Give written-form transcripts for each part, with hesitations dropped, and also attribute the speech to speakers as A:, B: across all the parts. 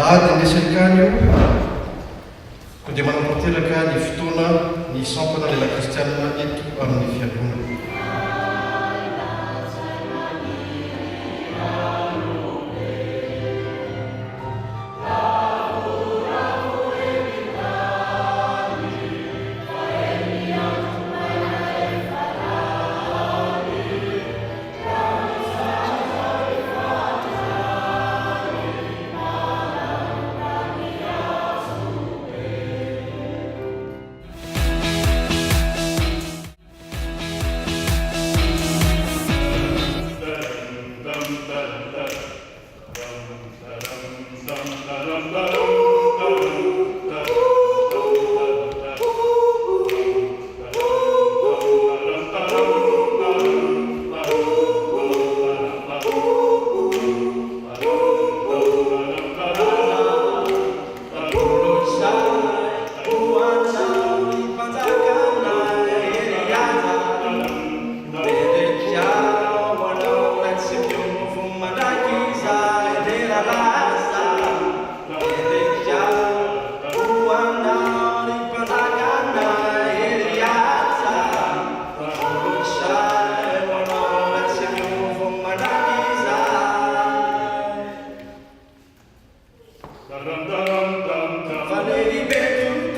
A: Alahadin'ny SLK anio, koa dia manatanteraka ny fotoana ny sampana lehilahy kristianina eto amin'ny Fiangonana.
B: Fa lehibe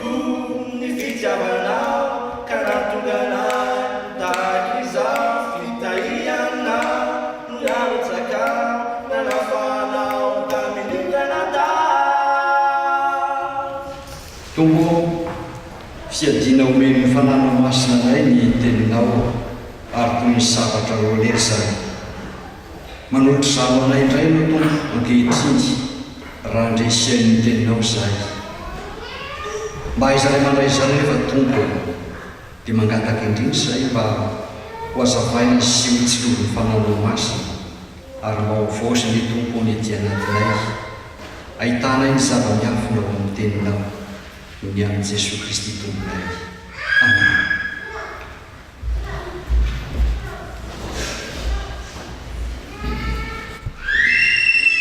B: tokoa ny fitiavanao ka nahatonga anay tahaka izao Fitahiana no narotsakao nanafahanao tamin'ny tanàna.
C: Tompo ô, fiadiana omen'ny Fananao Masina anay ny Teninao ary toy ny sabatra roa lela izany. Manolotra izany ho anay indray Ianao Tompo ankehitriny raha handre sy haino ny Teninao izahay. Mba hahaizanay mandray izany anefa Tompo ô, dia mangataka indrindra izahay mba ho hazavaina sy ho tsilovin'ny Fanahinao Masina ary mba ho vaozina anie Tompo ô ny ety anatinay ahitanay ny zava-miafina ao amin'ny Teninao noho ny amin'i Jesoa Kristy Tomponay. Amena.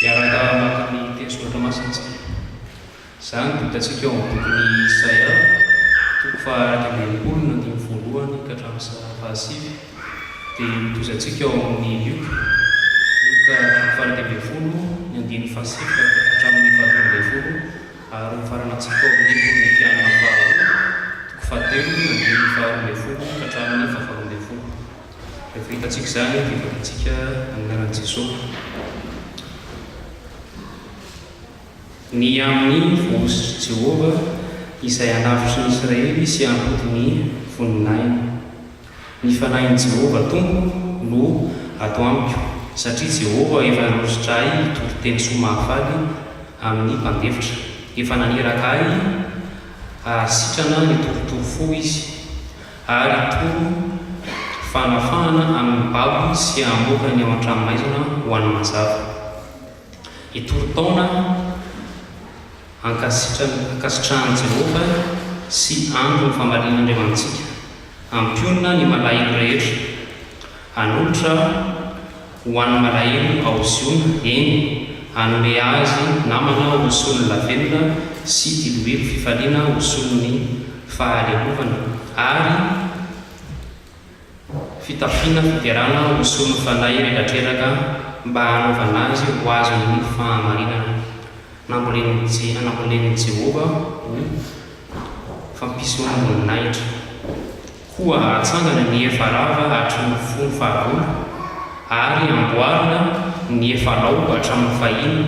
D: Hiaraka hamaky ny teny soratra masina isika. Izany dia hitantsika ao amin'ny bokin'i Isaia, toko faha-61 ny andininy voalohany ka hatramin'ny fahasivy. Dia hotohizantsika ao amin'ny Lioka, Lioka toko faha-11 ny andininy fahasivy ka hatramin'ny fahatelo ambin'ny folo. Ary hofaranantsika ao amin'ny Korintiana faharoa, toko fahatelo, ny andininy faharoa ambin'ny folo ka hatramin'ny fahavalo ambin'ny folo. Rehefa hitantsika izany dia vakintsika amin'ny anaran'i Jesoa. Ny amin'ny voahosotr'i Jehovah, izay hanavotra ny Israely sy hampody ny voninahiny. Ny Fanahin'i Jehovah Tompo no ato amiko, satria Jehovah efa nanosotra ahy hitory teny soa mahafaly amin'ny mpandefitra. Efa naniraka ahy hahasitrana ny torotoro fo Izy, ary hitory fanafahana amin'ny babo sy hamoaka ny ao an-tranomaizina ho an'ny mazava. Hitory taona ankasitrahan'i Jehovah sy andron'ny famalian'Andriamanitsika. Hampionona ny malahelo rehetra. Hanolotra ho an'ny malahelo ao Ziona, eny, hanome azy namana ho solon'ny lavenona sy diloilo fifaliana ho solon'ny fahalelovana, ary fitafiana fiderana ho solon'ny fanahy reradreraka mba hanaovana azy ho azon'ny fahamarinana. Nambolen'i Jehovah ho fampisehoam-boninahitra. Koa hatsangana ny efa rava hatry ny fony fahagola, ary hamboarina ny efa lao hatramin'ny fahiny,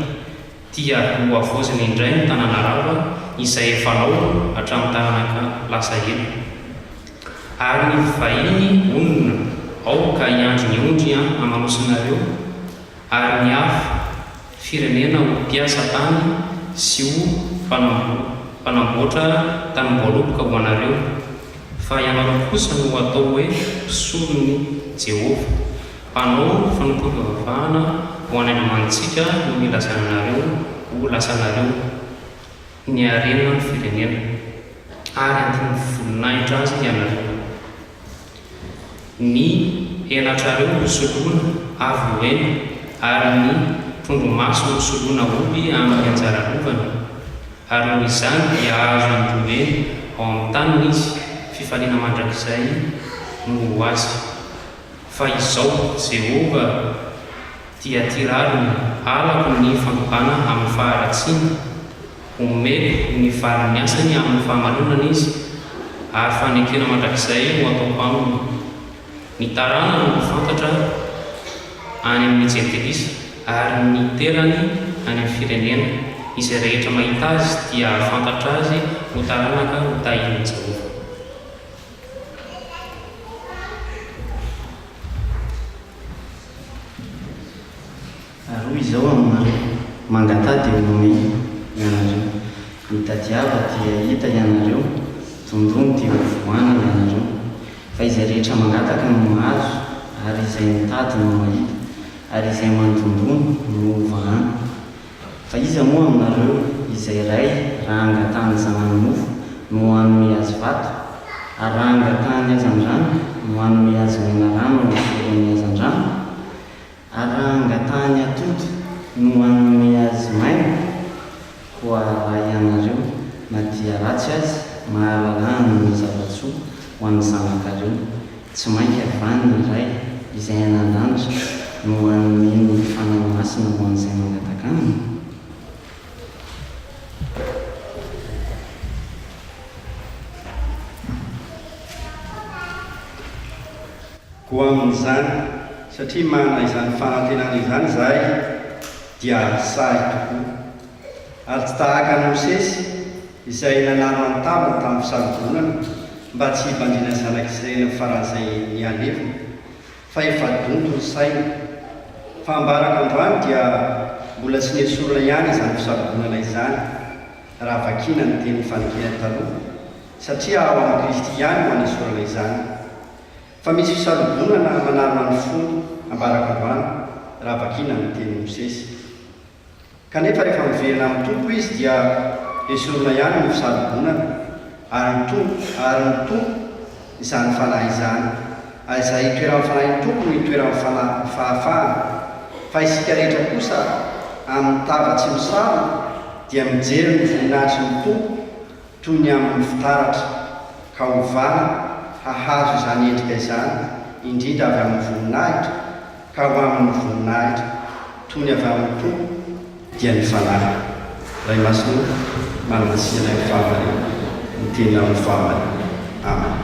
D: dia hohavaozina indray ny tanàna rava, izay efa lao hatramin'ny taranaka lasa ela. Ary ny vahiny honina ao ka hiandry ny ondry aman'osinareo, ary ny hafa firenena ho mpiasa tany sy ho mpanamboatra tanimboaloboka ho anareo, fa ianareo kosa no hatao hoe mpisoron'i Jehovah, mpanao fanompoam-pivavahana ho an'Andriamanitsika no hilazana anareo ho lasanareo ny harenan'ny firenena, ary handimby voninahitra azy ianareo. Ny henatrareo ho soloina avo hena, ary ny. Trondro maso no soloina omby amin'ny anjara lovany, ary noho izany dia hahazo indroa heny ao amin'ny taniny izy, fifaliana mandrakizay no ho azy. Fa izao, Jehovah dia tia rariny, halako ny fandrobana amin'ny faharatsiana, homeko ny valin'ny asany amin'ny fahamarinana izy, ary fanekena mandrakizay no ataoko aminy. Ny taranany no ho fantatra any amin'ny jentilisa, ary ny terany any amin'ny firenena. Izay rehetra mahita azy dia hahafantatra azy ho taranaka hotahin'i Jehovah.
E: Ary hoy izao aminareo, Mangataha dia homena ianareo, mitadiava dia hahita ianareo, dondony dia hovohana ianareo. Fa izay rehetra mangataka no mahazo, ary izay mitady no mahita, ary izay mandondona no hovahana. Fa iza moa aminareo izay ray raha angatahan'ny zanany mofo no hanome azy vato? Ary raha angatahany hazandrano no hanome azy menarana ho solon'ny hazandrano? Ary raha angatahany atody no hanome azy maina? Koa raha ianareo, na dia ratsy aza, mahalala hanome zava-tsoa ho an'ny zanakareo, tsy mainka va ny Ray izay any an-danitra no hanome ny Fanahy Masina ho an'izay mangataka Aminy?
C: Koa amin'izany, satria manana izany fanantenana izany izahay, dia sahy tokoa. Ary tsy tahaka an'i Mosesy, izay nanarona ny tavany tamin'ny fisalovonana, mba tsy hibandrinan'ny zanak'Israely amin'ny faran'izay nihalevona, fa efa donto ny sainy. Fa ambarako androany dia mbola tsy nesorina ihany izany fisalovonana izany, raha vakiana ny tenin'ny fanekena taloha, satria ao amin'i Kristy ihany no anesorana izany. Fa misy fisalobonana manarona ny fony ambarako androany raha vakiana ny tenin'i Mosesy. Kanefa rehefa miverina amin'ny Tompo izy dia esorina ihany ny fisalobonana, ary ny Tompo, ary ny Tompo izany Fanahy izany. Ary izay itoeran'ny Fanahin'ny Tompo no itoeran'ny fanahy fahafahana. Fa isika rehetra kosa amin'ny tava tsy misarona dia mijery ny voninahitry ny Tompo toy ny amin'ny fitaratra, ka hovana hahazo izany endrika izany indrindra avy amin'ny voninahitra ka ho amin'ny voninahitra, toy ny avy amin'ny Tompo, dia ny Fanahy. Ray Masina ô, manana sy ilay fahamarinana, ny tena amin'ny fahamarinana. Amen.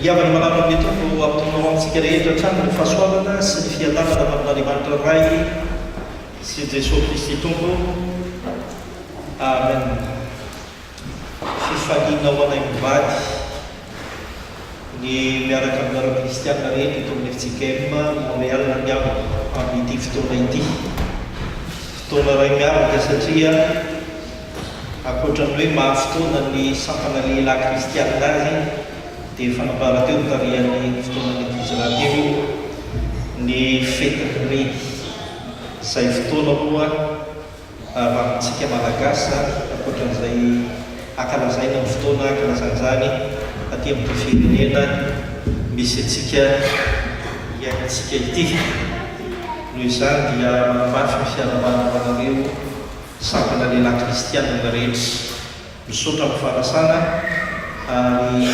B: Ry havana malala amin'ny Tompo, ampitomboina ho amintsika rehetra hatrany ny fahasoavana sy ny fiadanana avy amin'Andriamanitra Ray sy Jesoa Kristy Tompo. Amen. Fifaliana ho anay mivady ny miaraka aminareo kristiana rehetra eto amin'ny fjkm Montréal ny havana amin'ity fotoana ity. Fotoana iray miavaka satria ankoatra ny hoe maha fotoana ny sampana lehilahy kristiana azy dia efa nambara teo notarihan'ny fotoanan'ny ankizy rahateo ny fetin'ny reny. Izay fotoana moa avy amintsika Malagasy izany, ankoatran'izay ankalazaina ny fotoana ankalazana izany aty amin'ity firenena misy antsika iainantsika ity. Noho izany dia manamafy ny fiarahabana ho anareo sampana lehilahy kristianina rehetra. Misaotra amin'ny fanasana ary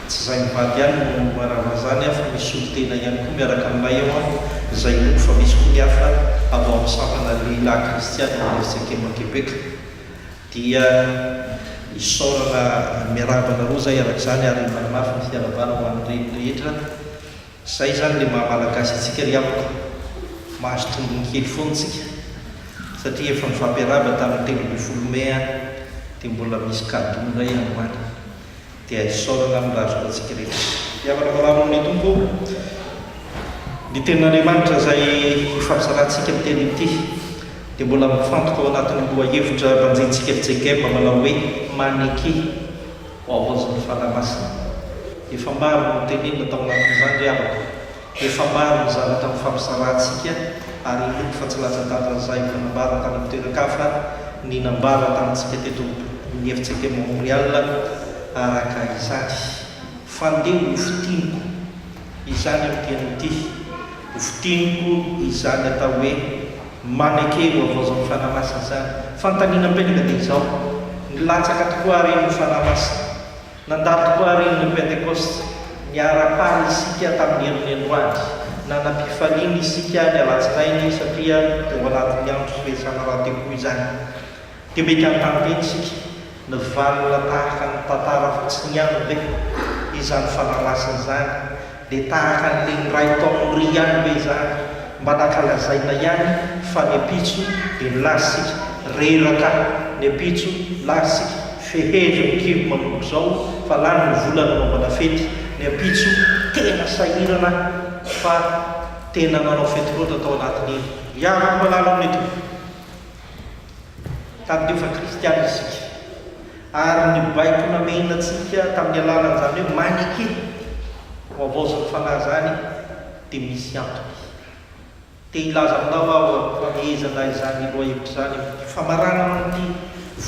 B: tsy izahay mivady ihany no manao an'izany fa misy solontena ihany koa miaraka aminay ao an, izay inoako fa misy koa ny hafa avy ao amin'ny sampana lehilahy kristiana ao amin'ny FCKM Québec. Dia isaorana miarahaba anareo izahay araka izany ary manamafy ny fiarahabana ho an'ny reny rehetra. Izay izany ilay maha Malagasy antsika ry havako, mahazo tombony kely foana isika satria efa nifampiarahaba tamin'ny 13 mai an, dia mbola misy cadeau indray androany. Dia isaorana mirary soa antsika rehetra. Ry havana malala ao amin'ny Tompo, ny tenin'Andriamanitra izay ifampizarantsika amin'ny teny ity dia mbola mifantoka ao anatin'ny lohahevitra banjinintsika fjkm manao hoe Maneke. Ho havaozin'ny Fanahy Masina. Efa maro no notenenina tao anatin'izany ry havako. Efa maro ny zavatra nifampizarahantsika ary inoako fa tsy latsa-danjan'izay efa nambara tany amin'ny toeran-kafa ny nambara tamintsika teto amin'ny FCT Montréal araka izany. Fa ndeha ho fintiniko izany amin'ity anio ity. Ho fintiniko izany atao hoe. Maneke ho havaozan'ny Fanahy Masina izany. Fanontaniana mipetraka dia izao, Nilatsaka tokoa àry ny Fanahy Masina? Nandalo tokoa àry ny Pentekosta? Niara-paly isika tamin'ny heriny androany. Nanam-pifaliana isika ny alatsinainy satria teo anatin'ny andro firesahana rahateo koa izany. Dia mety hanontany tena isika, Nivalona tahaka ny tantara fotsiny ihany ve izany Fanahy Masina izany? Dia tahaka an'ilay niray tao amin'i ihany ve izany? Mba nankalazaina ihany fa ny ampitso dia nilaza isika, reraka ny ampitso, laza isika, fehezo ny kibo manomboka izao fa lany ny vola nanaovana fety, ny ampitso tena sahirana fa tena nanao fety loatra tao anatin'iny. Miaraka malala amin'ny Tompo. Tadidio fa kristiana isika, ary ny baiko namehina antsika tamin'ny alalan'izany hoe maneke ho havaozin'ny Fanahy izany dia misy antony. Te hilaza aminao aho am-pamehezana izany lohahevitra izany amin'ity famaranana an'ity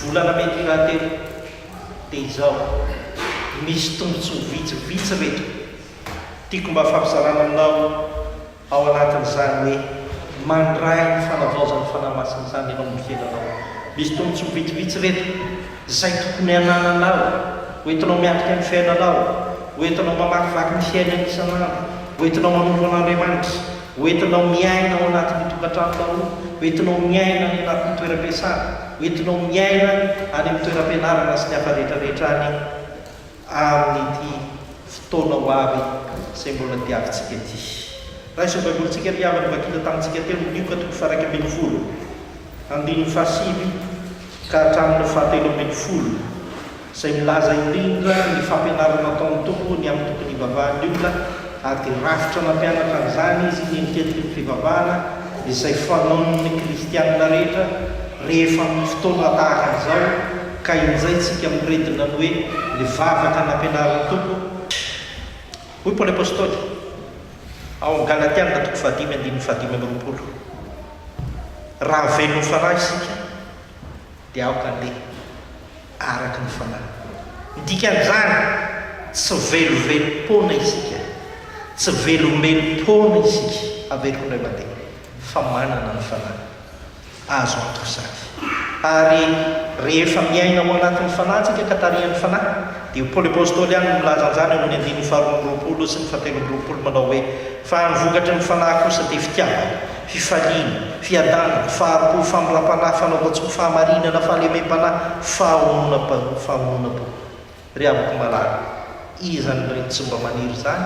B: volana mey ity rahateo, dia izao, misy tombontsoa vitsivitsy ireto tiako mba hafampizarana aminao, Ao anatin'izany hoe mandray ny fanavaozan'ny Fanahy Masina izany ianao amin'ny fiainanao. Misy tombontsoa vitsivitsy ireto izay tokony hanananao, ho entinao miatrika ny fiainanao, ho entinao mamakivaky ny fiainana isan'andro, ho entinao manompo an'Andriamanitra, ho entinao miaina ao anatin'io tokantranonao io, ho entinao miaina any anatin'ny toeram-piasana, ho entinao miaina any amin'ny toeram-pianarana sy ny hafa rehetrarehetra any. amin'ity fotoana ho avy izay mbola diavintsika ity. Raiso ny Baibolintsika ry havana vakina tamintsika teo ny Lioka toko faha-11, andininy fahasivy ka hatramin'ny fahatelo ambinifolo, izay milaza indrindra ny fampianarana ataon'ny Tompo ny amin'ny tokony hivavahan'ny olona, ary dia rafitra nampianatra an'izany Izy niendrikendriky ny fivavahana izay fanaon'ny kristianina rehetra rehefa amin'ny fotoana tahaka an'izao, Ka injay tsika miredona ny hoe ny vavaka nampianarin'ny Tompo, hoy Paoly Apostoly ao amin'ny Galatiana toko fahadimy andininy fahadimy amby 20, Raha velon'ny Fanahy isika, dia aoka handeha araka ny Fanahy. Ny dikan'izany, tsy velovelom-poana isika, tsy velombelom-poana isika, averiko indray mandeha, fa manana ny Fanahy. Azo antoka izany. Ary rehefa miaina ao anatin'ny Fanahy isika ka tarihan'ny Fanahy, dia Paoly Apostoly ihany no milaza an'izany ao amin'ny andininy faharoa amby 20 sy ny fahatelo amby 20 manao hoe, Fa ny vokatry ny Fanahy kosa dia fitiavana, fifaliana, fiadanana, fahari-po, famindram-panahy, fanaovan-tsoa, fahamarinana, fahalemem-panahy, fahononam-po. Ry havako malala, iza ny reny tsy mba maniry izany?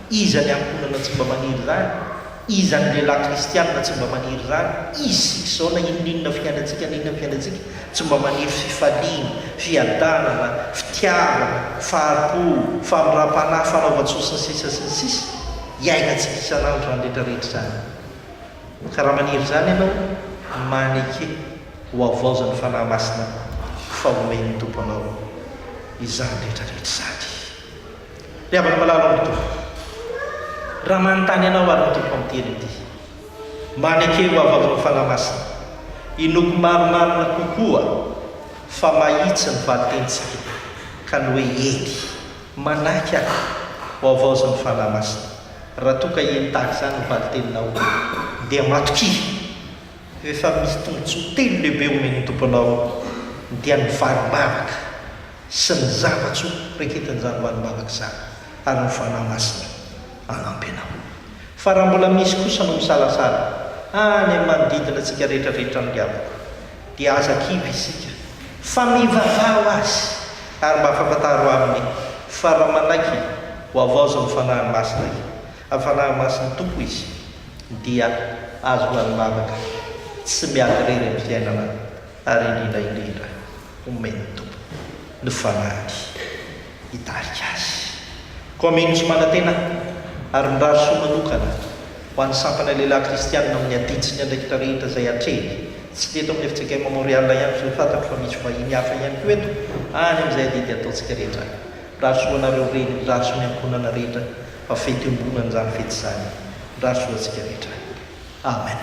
B: Iza ny ankohonana tsy mba maniry izany? Iza ny lehilahy kristianina tsy mba maniry izany? Isika izao na inon'inona fiainantsika na inona fiainantsika tsy mba maniry fifaliana, fiadanana, fitiavana, fahari-po, famindram-panahy, fanaovan-tsoa sy ny sisa sy ny sisa Iainantsika isan'andro izany rehetra rehetra izany. Ka raha maniry izany ianao, maneke ho havaozan'ny Fanahy Masina fa omen'ny Tompo anao izany rehetra rehetra izany. Ry havana malala ao amin'ny Tompo, raha manontany anao ary ny Tompo amin'ity anio ity, Maneke ho havaozan'ny Fanahy Masina. Inoako marimarina kokoa fa mahitsy ny valin-tenintsika ka ny hoe eny, manaiky aho ho havaozin'ny Fanahy Masina. Raha toa ka eny tahaka izany ny valin-teninao dia matokia fa efa misy tombontsoa telo lehibe omen'ny Tompo anao dia ny valim-bavaka sy ny zava-tsoa raiketin'izany valim-bavaka izany ary ny Fanahy Masina hanampy anao. Fa raha mbola misy kosa no misalasala, any amin'ny manodidina antsika rehetra rehetra any ry havako, dia aza kivy isika, fa mivavaha ho azy, ary mba fafantaro aminy fa raha manaiky ho havaozin'ny Fanahy Masina, Fanahy Masin'ny Tompo izy, dia azo valim-bavaka tsy miady irery amin'ny fiainana, ary indrindra indrindra omen'ny Tompo ny Fanahiny hitarika azy. Koa mino sy manantena ary mirary soa manokana ho an'ny sampana lehilahy kristianina amin'ny adidy sy ny andraikitra rehetra izay atrehiny, tsy ny eto amin'ny fjkm Montréal ihany fa fantatro fa misy vahiny hafa ihany koa eto, any amin'izay adidy ataontsika rehetra any. Mirary soa anareo reny, mirary soa ny ankohonana rehetra fa fety iombonana izany fety izany. Mirary soa antsika rehetra. Amen.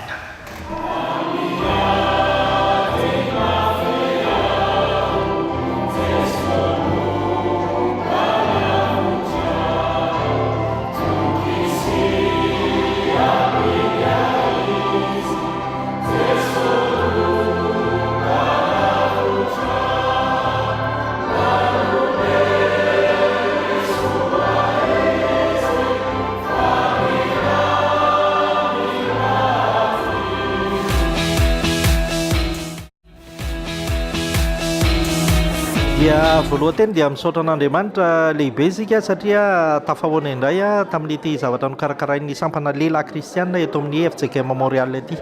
B: Dia voalohan-teny dia misaotra an'Andriamanitra lehibe isika satria tafahoana indray tamin'ity zavatra nokarakarain'ny sampana lehilahy kristiana eto amin'ny FJKM Montréal ity.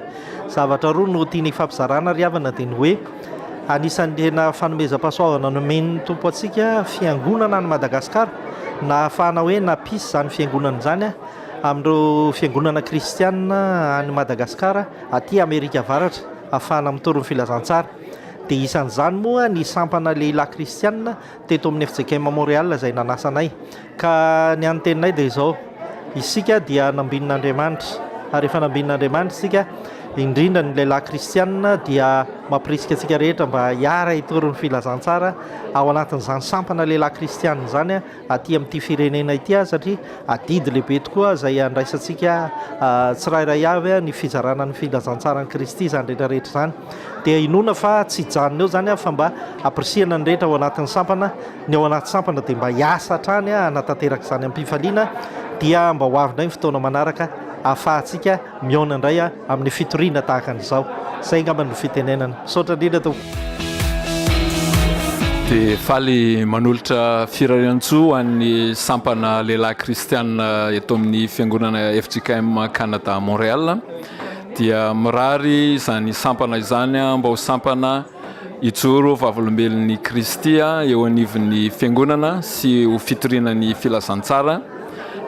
B: Zavatra roa no tiana hifampizarana ry havana dia ny hoe anisan'ny tena fanomezam-pahasoavana nomen'ny Tompo antsika fiangonana any Madagasikara nahafahana hoe nampisy izany fiangonana izany amin'ireo fiangonana kristiana any Madagasikara aty Amerika Avaratra ahafahana mitory ny filazantsara. Dia isan'izany moa ny sampana lehilahy kristiana teto amin'ny fjkm Montréal izay nanasa anay. Ka ny an'ny teninay dia izao, isika dia nambinin'Andriamanitra, ary rehefa nambinin'Andriamanitra isika, indrindra ny lehilahy kristiana dia mampirisika antsika rehetra mba hiara-hitory ny filazantsara ao anatin'izany sampana lehilahy kristiana izany aty amin'ity firenena ity aho satria adidy lehibe tokoa izay andraisantsika tsirairay avy ny fizarana ny filazantsaran'i Kristy izany rehetra rehetra izany. Dia inoana fa tsy hijanona eo izany aho fa mba hampirisihana ny rehetra ao anatin'ny sampana, ny ao anaty sampana dia mba hiasa hatrany hanatanteraka izany am-pifaliana dia mba ho avy indray ny fotoana manaraka ahafahantsika mihaona indray amin'ny fitoriana tahaka an'izao. Izay angamba no fitenenana. Misaotra indrindra tompoko.
F: Dia faly manolotra firariantsoa ho an'ny sampana lehilahy kristiana eto amin'ny fiangonana fjkm Canada Montréal. Dia mirary izany sampana izany mba ho sampana hijoro vavolombelon'i Kristy eo anivon'ny fiangonana sy ho fitoriana ny filazantsara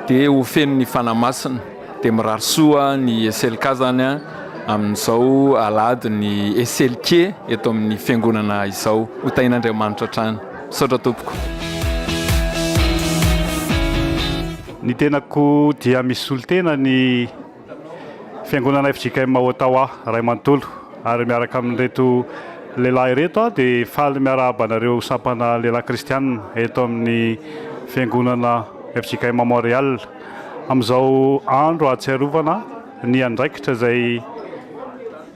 F: dia ho feno ny Fanahy Masina. Dia mirary soa ny SLK zany amin'izao alahady ny SLK eto amin'ny fiangonana izao. Ho tahin'Andriamanitra hatrany. Misaotra tompoko.
G: Ny tenako dia misolo tena ny Fiangonana fjkm Ottawa iray manontolo ary miaraka amin'ireto lehilahy ireto aho dia faly miarahaba anareo sampana lehilahy kristianina eto amin'ny Fiangonana fjkm Montréal. Amin'izao andro ahatsiarovana ny andraikitra izay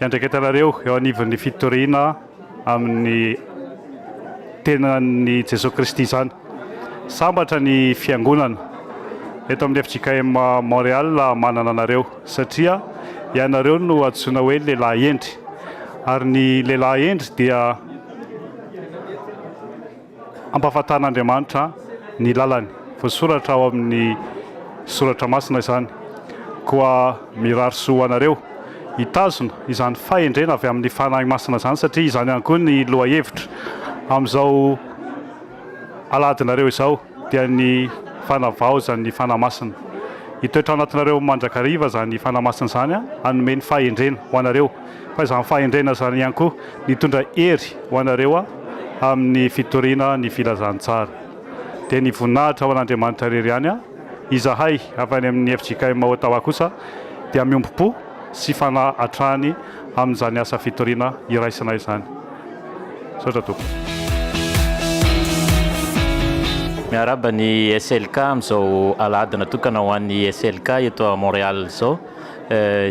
G: iandraiketanareo eo anivon'ny fitoriana amin'ny tenan'i Jesoa Kristy izany. Sambatra ny Fiangonana eto amin'ny fjkm Montréal manana anareo satria ianareo no antsoina hoe lehilahy hendry ary ny lehilahy hendry dia Ampahafantarin'Andriamanitra ny lalany. Voasoratra ao amin'ny Soratra Masina izany. Koa mirary soa ho anareo hitazona izany fahendrena avy amin'ny Fanahy Masina izany satria izany ihany koa ny lohahevitra amin'izao alahadinareo izao dia ny fanavaozan'ny Fanahy Masina. Hitoetra ao anatinareo mandrakariva izany Fanahy Masina izany hanome ny fahendrena ho anareo. Fa izany fahendrena izany ihany koa nitondra hery ho anareo amin'ny fitoriana ny filazantsara. Dia ny voninahitra ho an'Andriamanitra irery ihany. Izahay avy any amin'ny fjkm Ottawa kosa dia miombom-po. sy fanahy hatrany amin'izany asa fitoriana iraisana izany. Misaotra tompoko.
H: Miarahaba ny SLK amin'izao alahady natokana ho an'ny SLK eto à Montréal izao.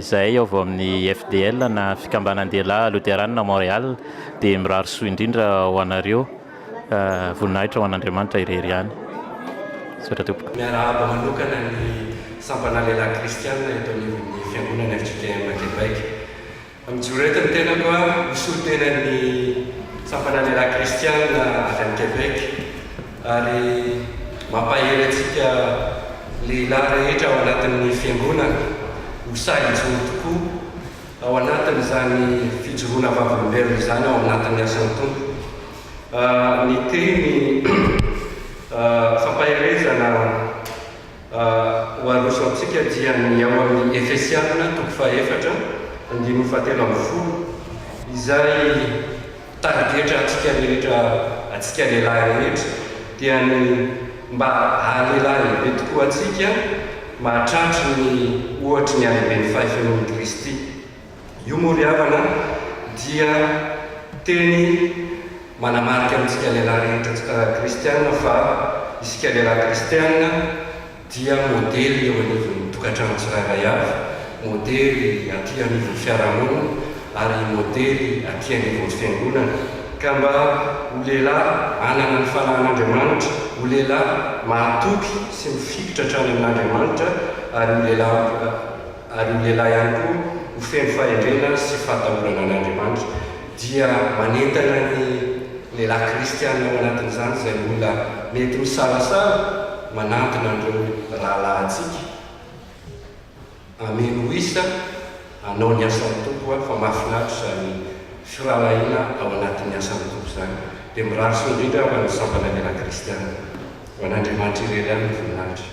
H: Izahay avy ao amin'ny FDL na Fikambanan-dehilahy Loterana Montréal dia mirary soa indrindra ho anareo. Voninahitra ho an'Andriamanitra irery ihany. Misaotra tompoko.
I: Miarahaba manokana ny sampana lehilahy kristiana eto anivon'ny Fiangonana fjkm Québec. Mijoro eto ny tenako ho solontenan'ny sampana lehilahy kristiana avy any Québec ary mampahery antsika lehilahy rehetra ao anatin'ny Fiangonana ho sahy hijoro tokoa ao anatin'izany fijoroana vavolombelona izany ao anatin'ny asan'ny Tompo. Ny teny fampaherezana ho aroso amintsika dia ny ao amin'ny Efesiana toko fahefatra andininy fahatelo ambin'ny folo izay tarigetra antsika rehetra, antsika lehilahy rehetra, dia ny mba hahalehilahy lehibe tokoa antsika mahatratry ny ohatry ny halehiben'ny fahefenoan'i Kristy. Io moa ry havana dia teny manamarika amintsika lehilahy rehetra kristiana fa isika lehilahy kristiana dia modely eo anivon'ny tokantrano tsirairay avy, modely aty anivon'ny fiarahamonina ary modely aty anivon'ny fiangonana. Ka mba ho lehilahy hanana ny fanahin'Andriamanitra, ho lehilahy mahatoky sy mifikitra hatrany amin'Andriamanitra ary ho lehilahy Ary ho lehilahy ihany koa ho feno fahendrena sy fahatahorana an'Andriamanitra. Dia manentana ny lehilahy kristiana ao anatin'izany izay mbola mety misalasala manantona an'ireo rahalahintsika hameno isa hanao ny asan'ny Tompo fa mahafinaritra izany firahalahiana ao anatin'ny asan'ny Tompo izany. Dia mirary soa indrindra ho an'ny sampana lehilahy kristiana. Ho an'Andriamanitra irery ihany ny voninahitra.